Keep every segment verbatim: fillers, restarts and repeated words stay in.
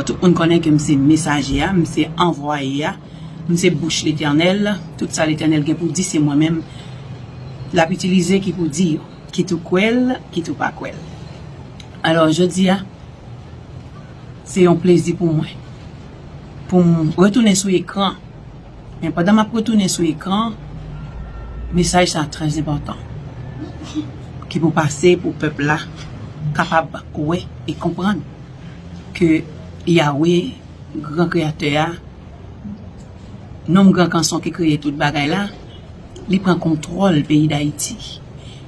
Tout moun konnen ke m se mesaje a, m se anvwaye a, m se bouch Letènèl. Tout sa Letènèl gen pou di, se mwen menm l ap itilize ki pou di yo. Kit ou kwè l, kit ou pa kwè l. Alò, jodi a, se yon plezi pou mwen pou m retounen sou ekran. Men pandan m ap retounen sou ekran, mesaj sa trè enpòtan ki pou pase pou pèp la kapab wè e konprann ke Yawe, gran kreyatè a, nonm gran kanson ki kreye tout bagay la, li pran kontwòl peyi Dayiti.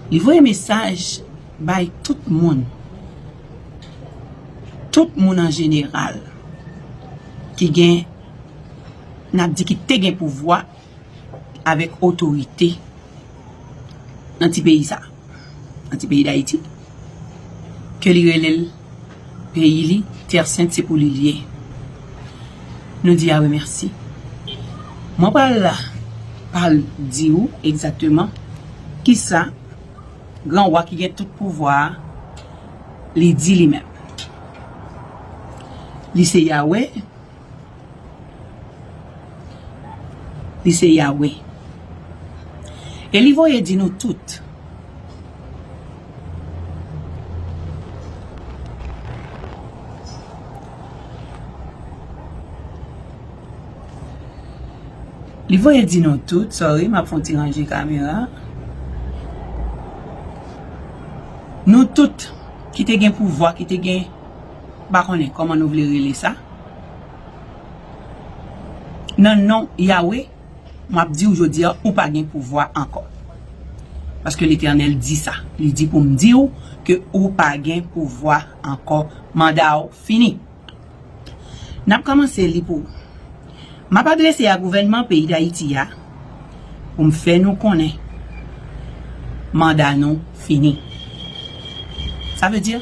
Li voye mesaj bay tout moun, tout moun an jeneral ki gen, n ap di, ki te gen pouvwa avèk otorite nan ti peyi sa, nan ti peyi Dayiti, ke li rele l peyi li, Tè Sent se pou li l ye. Nou di Yawe mèsi. Mwen pral, pral di ou egzakteman kisa gran wa ki gen tout pouvwa a, li di li menm. Li se Yawe, li se Yawe. E li voye di nou tout. Li voye di nou tout, sorry, m ap fè yon ti ranje kamera. Nou tout ki te gen pouvwa, ki te gen, m pa konnen kòman nou vle rele sa, nan non Yawe, m ap di w jodi a, ou pa gen pouvwa ankò. Paske Letènèl di sa. Li di pou m di w ke ou pa gen pouvwa ankò. Manda w fini. N ap kòmanse li pou ou. M ap adrese a gouvènman peyi Dayiti a pou m fè nou konnen manda nou fini. Sa vle di,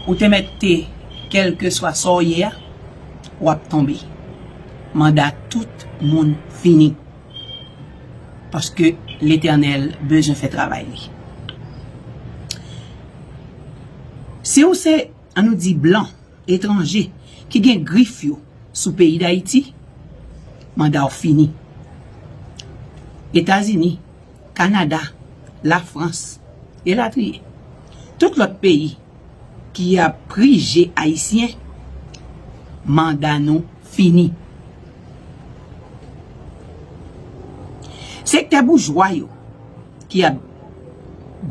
ou te mèt te kèlkeswa sa w ye a, w ap tonbe. Manda tout moun fini. Paske Letènèl bezwen fè travay li. Si w se, ann nou di, blan, etranje, ki gen grif yo sou peyi Dayiti, manda w fini. Etazini, Kanada, Lafrans, elatriye. Tout lòt peyi ki ap prije Ayisyen, manda nou fini. Sektè boujwa yo ki ap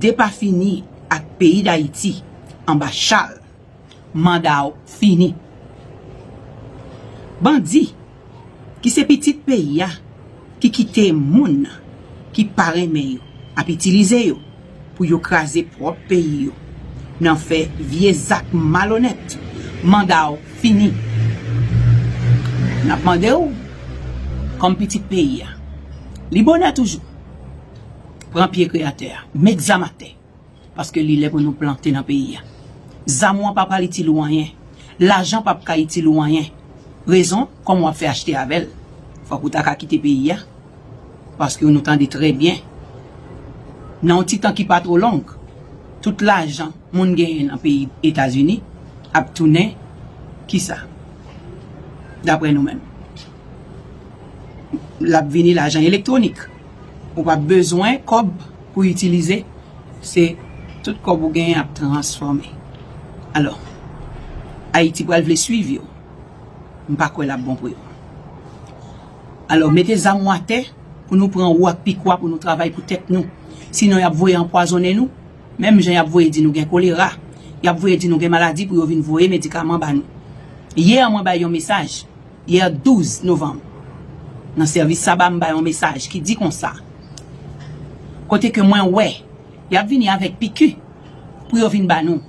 depafini ak peyi Dayiti anba chal, manda w fini. Bandi ki se pitit peyi a, ki kite moun ki pa renmen yo ap itilize yo pou yo kraze pwòp peyi yo nan fè vye zak malonèt, manda w fini. N ap mande w, kòm pitit peyi a, li bonè toujou, pran pye Kreyatè a, met zam atè. Paske li lè pou nou plante nan peyi a. Zam ou an pa pral itil ou anyen. Lajan p ap ka itil ou anyen. Rezon, kòman w ap fè achte avè l? Fòk ou ta ka kite peyi a. Paske nou tande trè byen, nan yon ti tan ki pa twò long, tout lajan moun genyen nan peyi Etazini ap tounen kisa? Daprè nou menm, l ap vini lajan elektwonik. Ou p ap bezwen kòb pou itilize. Se tout kòb ou genyen ap transfòme. Alò, Ayiti pral vle swiv yo. M pa kwè l ap bon pou yo. Alò, mete zam ou atè pou nou pran wou ak pikwa pou nou travay pou tèt nou. Sinon, y ap voye anpwazonnen nou. Menm jan y ap voye di nou gen kolera, y ap voye di nou gen maladi pou yo vin voye medikaman ba nou. Yè, mwen bay yon mesaj. Yè douz novanm, nan sèvis saba, m bay yon mesaj ki di konsa, kote ke mwen wè y ap vini avèk piki pou yo vin ba nou.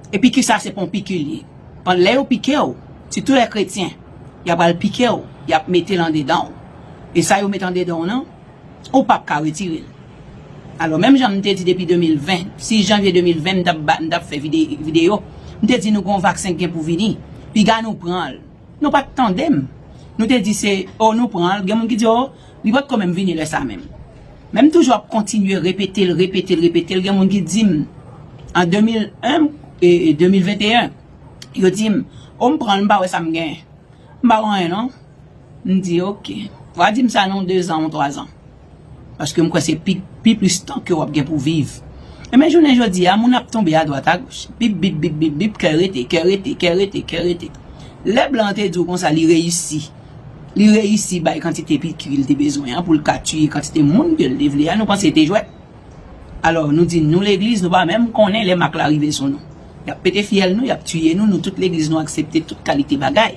E piki sa, se pa yon piki li ye. Pandan lè yo pike w, sitou lè kretyen, y ap al pike w, y ap mete l andedan w. E sa yo met andedan w nan, ou p ap ka retire l. Alò, menm jan m te di depi de mil ven, sis janvye de mil ven, m t ap ba, m t ap fè vide-, videyo, m te di nou gen yon vaksen ki gen pou vini, piga nou pran l. Nou pa t tande m. Nou te di se, o, nou pran l. Gen moun ki di, o, li pa t ko menm vini lè sa menm. Men m toujou ap kontinye repete l, repete l, repete l. Gen moun ki di m, an de mil en, e, e de mil venteyen, yo di m, O, m pran l, m pa wè sa m genyen. M pa wè anyen non. M di, oke. W a di m sa nan yon dezan, yon twazan. Paske m kwè se pi, pi plis tan ke w ap gen pou viv. Ebyen, jounen jodi a, moun ap tonbe adwat agoch. Bip, bip, bip, bip, bip, kè rete, kè rete, kè rete, kè rete. Lè blan an te di w konsa, li reyisi. Li reyisi bay kantite piki li te bezwen an pou l ka tiye kantite moun ke l te vle a, nou panse te jwèt. Alò, nou di nou legliz, nou pa menm konnen lè mak la rive sou nou. Y ap pete fyèl nou, y ap tiye nou, nou tout legliz nou aksepte tout kalite bagay.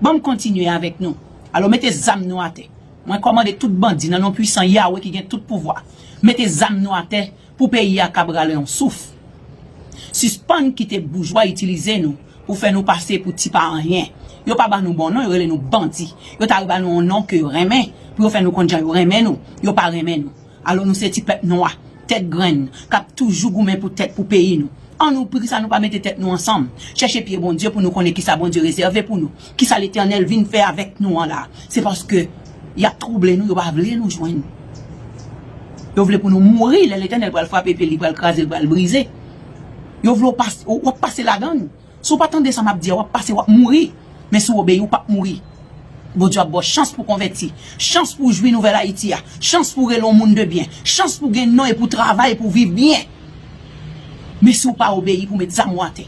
Ban m kontinye avèk nou. Alò, mete zam nou atè. Mwen kòmande tout bandi nan non pwisan Yawe ki gen tout pouvwa. Mete zam nou atè pou peyi a kab rale yon souf. Sispann kite boujwa itilize nou pou fè nou pase pou ti pa anyen. Yo pa ba nou bon non, yo rele nou bandi. Yo ta ba nou yon non ke yo renmen, pou yo fè nou konn jan yo renmen nou. Yo pa renmen nou. Alò nou se ti pèp nwa, tèt grenn, k ap toujou goumen pou tèt pou peyi nou. An nou, poukisa nou pa mete tèt nou ansanm, chèche pye Bondye pou nou konnen kisa Bondye rezève pou nou, kisa Letènèl vin fè avèk nou an la. Se paske y ap twouble nou, yo pa vle nou jwenn. Yo vle pou nou mouri, lè Letènèl pral frape pye l, li pral kraze, li pral brize. Yo vle w pase, w ap pase ladan l. Si w pa tande sa m ap di a, w ap pase, w ap mouri. Men si w obeyi, w p ap mouri. Bondye ap ba w chans pou konvèti, chans pou w jwi nouvèl Ayiti a, chans pou w rele yon moun de byen, chans pou w gen non e pou w travay, pou w viv byen. Men si w pa obeyi, pou w met zam ou atè,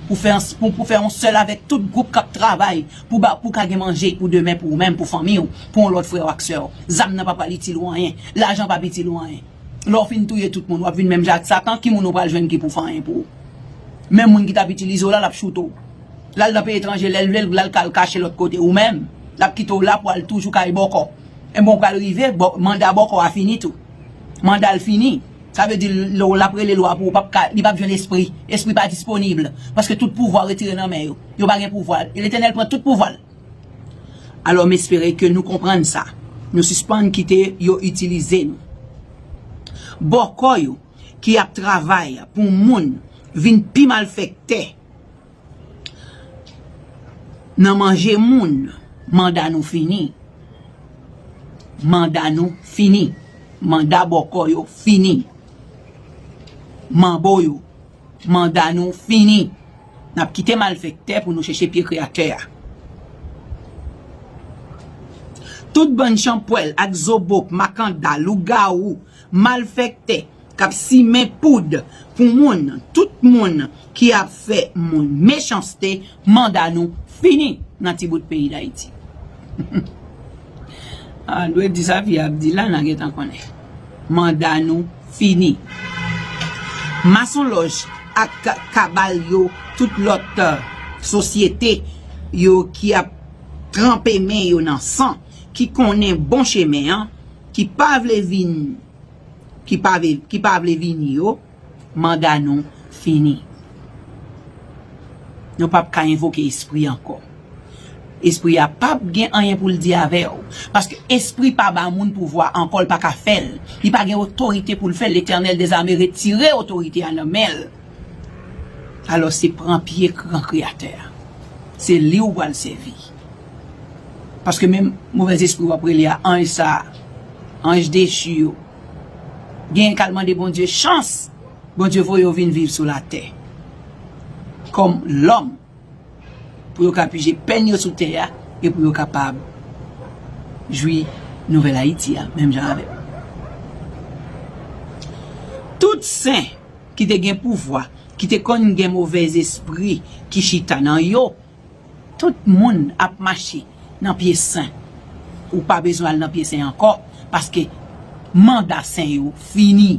pou fè, pou, pou fè yon sèl avèk tout gwoup k ap travay pou ba, pou ka gen manje pou demen, pou ou menm, pou fanmi w, pou yon lòt frè w ak sè w. Zam nan pa pral itil ou anyen, lajan p ap itil ou anyen. Lè w fin touye tout moun, w ap vin menm jan ak Satan, ki moun ou pral jwenn ki pou fè anyen pou ou? Menm moun ki t ap itilize w la, l ap choute w. L al nan peyi etranje, lè l vle l, l al ka al kache lòt kote. Ou menm, l ap kite w la pou al toujou kay bòkò. Enben, w pral rive, bò, manda bòkò a fini tou. Manda l fini. Sa vle di, lè w l ap rele lwa pou ou, p ap ka, li p ap jwenn espri. Espri pa disponib. Paske tout pouvwa retire nan men yo. Yo pa gen pouvwa. Letènèl pran tout pouvwa l. Alò, m espere ke nou konprann sa. Nou sispann kite yo itilize nou. Bòkò yo ki ap travay pou moun vin pi malfektè nan manje moun, manda nou fini. Manda nou fini. Manda bòkò yo fini. Manbo yo. Manda nou fini. N ap kite malfektè pou nou chèche pye Kreyatè a. Tout bann chanpwèl ak zobop, makanda, lougawou, malfektè k ap simen poud pou moun, tout moun ki ap fè moun mechanste, manda nou fini nan ti bout peyi Dayiti. A, dwe di sa fi a ap di la, n a gentan konnen. Manda nou fini. Masonlòj ak ka-, kabal yo, tout lòt, eh, sosyete yo ki ap tranpe men yo nan san, ki konnen bon chemen an, ki pa vle vin, ki pa vle, ki pa vle vini yo, manda nou fini. Nou p ap ka envoke espri ankò. Espri a p ap gen anyen pou l di avè w. Paske espri pa ba moun pouvwa ankò, l pa ka fè l. Li pa gen otorite pou l fè l. Letènèl dezame retire otorite a nan men l. Alò, se pran pye gran Kreyatè a. Se li w pral sèvi. Paske menm movèzespri w ap rele a, anj sa a, anj dechi yo, genyen k al mande Bondye chans, Bondye voye yo vin viv sou latè kòm lòm, pou yo ka pije pèn yo sou tè a e pou yo kapab jwi Nouvèl Ayiti a, menm jan avè m. Tout sen ki te gen pouvwa, ki te konn gen movèzespri ki chita nan yo, tout moun ap mache nan pye sen. Ou pa bezwen al nan pye sen ankò, paske manda sen yo fini.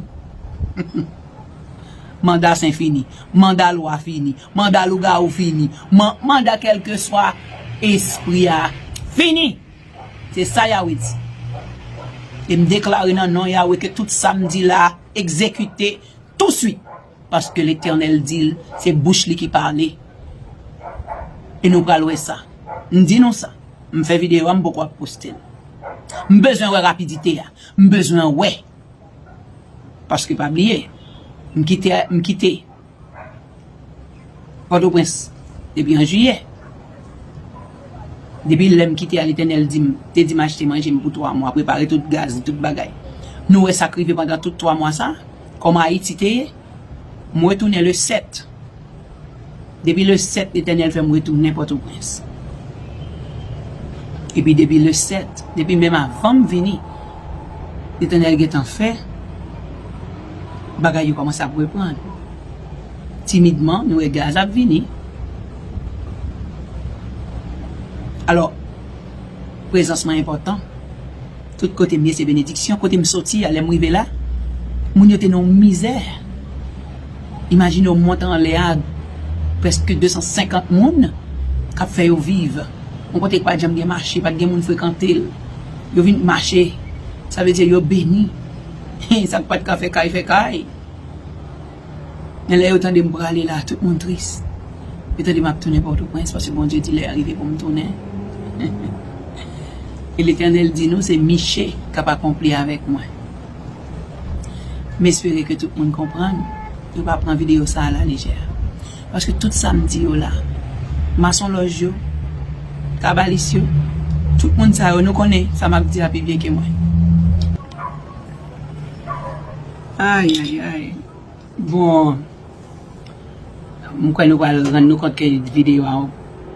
Manda sen fini. Manda lwa fini. Manda lougawou fini. Man-, manda kèlkeswa espri a fini. Se sa Yawe di. E m deklare nan non Yawe ke tout sa m di la egzekite touswit. Paske Letènèl di l, se bouch li ki pale. E nou pral wè sa. M di nou sa. M fè videyo a, m poko ap poste l. M bezwen wè rapidite a. M bezwen wè. Paske pa bliye, m kite, m kite Pòtoprens depi an jiyè. Depi lè m kite a, Letènèl di m, te di m achte manje m pou twa mwa, prepare tout gaz, tout bagay. Nou wè sa k rive pandan tout twa mwa sa, kòman Ayiti te ye? M retounen le sèt. Depi le sèt, Letènèl fè m retounen Pòtoprens. Epi depi le sèt, depi menm avan m vini, Letènèl gentan fè bagay yo kòmanse ap reprann. Timidman, nou wè gaz ap vini. Alò, prezans mwen enpòtan. Tout kote m ye, se benediksyon. Kote m soti a, lè m rive la, moun yo te nan yon mizè. Imajine w monte anlè a, prèske de san senkant moun k ap fè yo viv. Yon kote k pa t janm gen mache, pa t gen moun frekante l. Yo vin mache, sa vle di yo beni. Sa k pa t ka fè kay, fè kay. Men lè yo tande m prale la, tout moun tris. Yo tande m ap tounen Pòtoprens, paske Bondye di lè a rive pou m tounen. E Letènèl di nou, se miche k ap akonpli avèk mwen. M espere ke tout moun konprann. Yo pa pran videyo sa a la lejè. Paske tout sa m di yo la, masonlòj yo, kabalis yo, tout moun sa yo, nou konnen sa m ap di a pi byen ke mwen. Ay, ay, ay. Bon, m kwè nou pral rann nou kont ke videyo a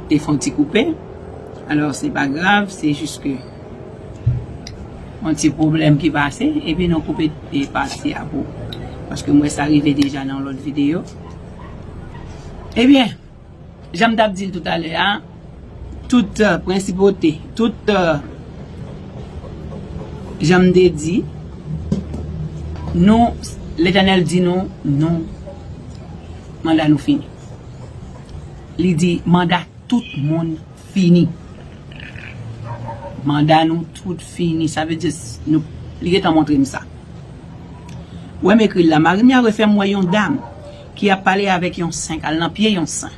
te fè yon ti koupe. Alò, se pa grav, se jis ke yon ti pwoblèm ki pase, epi nou koupe e pati a pou. Paske m wè sa rive deja nan lòt videyo. Ebyen, jan m t ap di l toutalè a, tout, euh, prensipote, tout, euh, jan m te di, nou, Letènèl di nou, nou, manda nou fini. Li di, manda tout moun fini. Manda nou tout fini. Sa vle di, nou, li gentan montre m sa. Ou wè m ekri l la. Mari m nan refè m wè yon dam ki ap pale avèk yon sen, k al nan pye yon sen.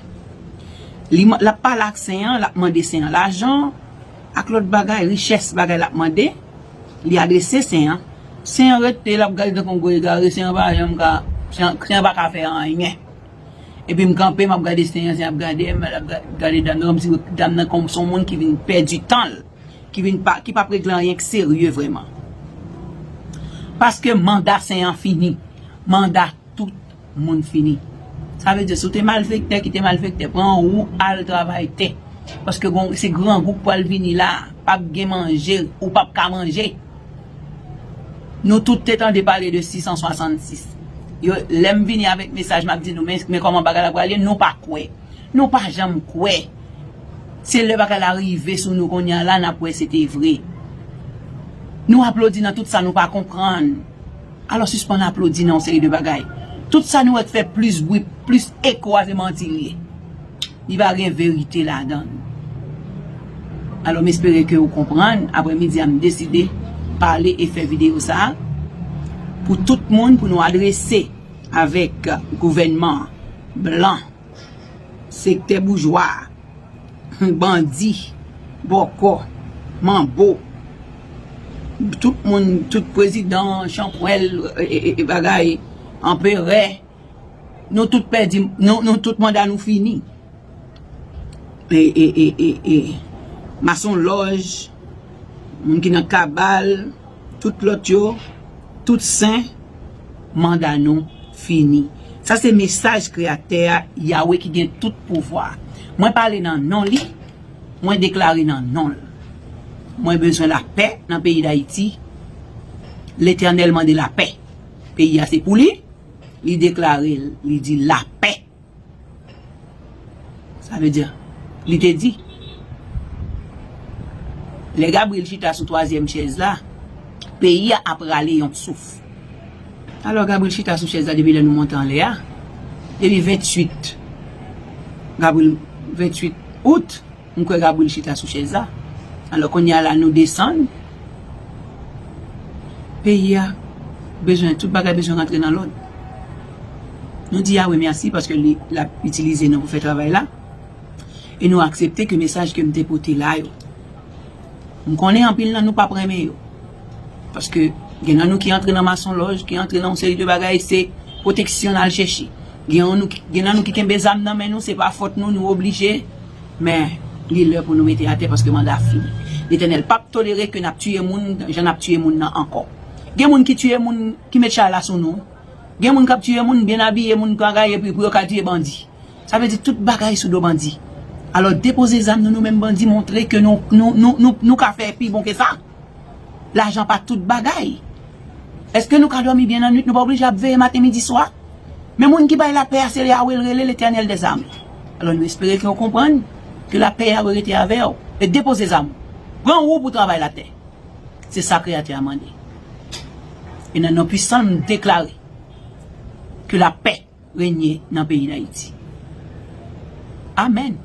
Li, l ap pale ak sen an, l ap mande sen an lajan, ak lòt bagay, richès bagay l ap mande, li adrese sen an. Sen an rete, l ap gade tankou yon gwo egare, sen an pa janm ka, sen an, sen an pa ka fè anyen. Epi m kanpe, m ap gade sen an, sen an ap gade m, l ap ga-, gade dam nan, kòmsi dam nan kòm se yon moun ki vin pèdi tan l, ki vin pa, ki p ap regle anyen k serye vrèman. Paske manda sen an fini. Manda tout moun fini. Sa vle di, si w te malfektè, kite malfektè, pran wout al travay tè. Paske gon, se grangou k pral vini la, p ap gen manje, ou p ap ka manje. Nou tout te tande pale de sis san swasannsis. Yo, lè m vini avèk mesaj, m ap di nou, men, men kòman bagay la pral ye, nou pa kwè. Nou pa janm kwè. Se lè bagay la rive sou nou kounye a la, n ap wè se te vre. Nou aplodi nan tout sa nou pa konprann. Alò, sispann aplodi nan yon seri de bagay. Tout sa nou wè k fè plis bri, plis eko a, se manti l ye. Li pa gen verite ladan l. Alò, m espere ke ou konprann. Aprè midi a, m deside pale e fè videyo sa a pou tout moun, pou nou adrese avèk gouvènman blan, sektè boujwa, bandi, bòkò, manbo, tout moun, tout prezidan, chanpwèl, e, e, e, bagay, anperè, nou tout pèdi, nou, nou tout manda nou fini. E, e, e, e, e, masonlòj, moun ki nan kabal, tout lòt yo, tout sen, manda nou fini. Sa se mesaj Kreyatè a, Yawe ki gen tout pouvwa. Mwen pale nan non li, mwen deklare nan non l. Mwen bezwen lapè nan peyi Dayiti. Letènèl mande lapè. Peyi a se pou li, li deklare l, li di lapè. Sa vle di, li te di, lè Gabriel chita sou twazyèm chèz la, peyi a ap rale yon souf. Alò, Gabriel chita sou chèz la depi lè nou monte anlè a. Depi venntuit, Gabriel, venntuit out, m kwè Gabriel chita sou chèz la. Alò, kounye a la, nou desann. Peyi a bezwen, tout bagay bezwen rantre nan lòd. Nou di Yawe mèsi paske li, l ap itilize nou pou fè travay la. E nou aksepte ke mesaj ke m te pote la yo, m konnen anpil nan nou p ap renmen yo. Paske gen nan nou ki antre nan masonlòj, ki antre nan yon seri de bagay, se pwoteksyon n al chèche. Gen nan nou ki, gen nan nou ki kenbe zam nan men nou, se pa fòt nou, nou oblije. Men, li lè pou nou mete atè paske manda fini. Letènèl p ap tolere ke n ap tiye moun jan n ap tiye moun nan ankò. Gen moun ki tiye moun, ki met chay la sou nou. Gen moun k ap tiye moun, byen abiye, moun k ap gaye pri pou yo ka tiye bandi. Sa vle di tout bagay sou do bandi. Alò, depoze zam nou, nou menm bandi, montre ke nou, nou, nou, nou, nou ka fè pi bon ke sa. Lajan pa tout bagay. Èske nou ka dòmi byen nan nwit? Nou pa oblije ap veye maten, midi, swa. Men moun ki bay lapè a, se Yawe l rele, Letènèl dèzame. Alò, nou espere ke w konprann ke lapè a Yawe rete avè w. E depoze zam ou. Pran ou pou travay latè. Se sa Kreyatè a mande. E nan non pwisan l, m deklare ke lapè renye nan peyi Dayiti. Amèn.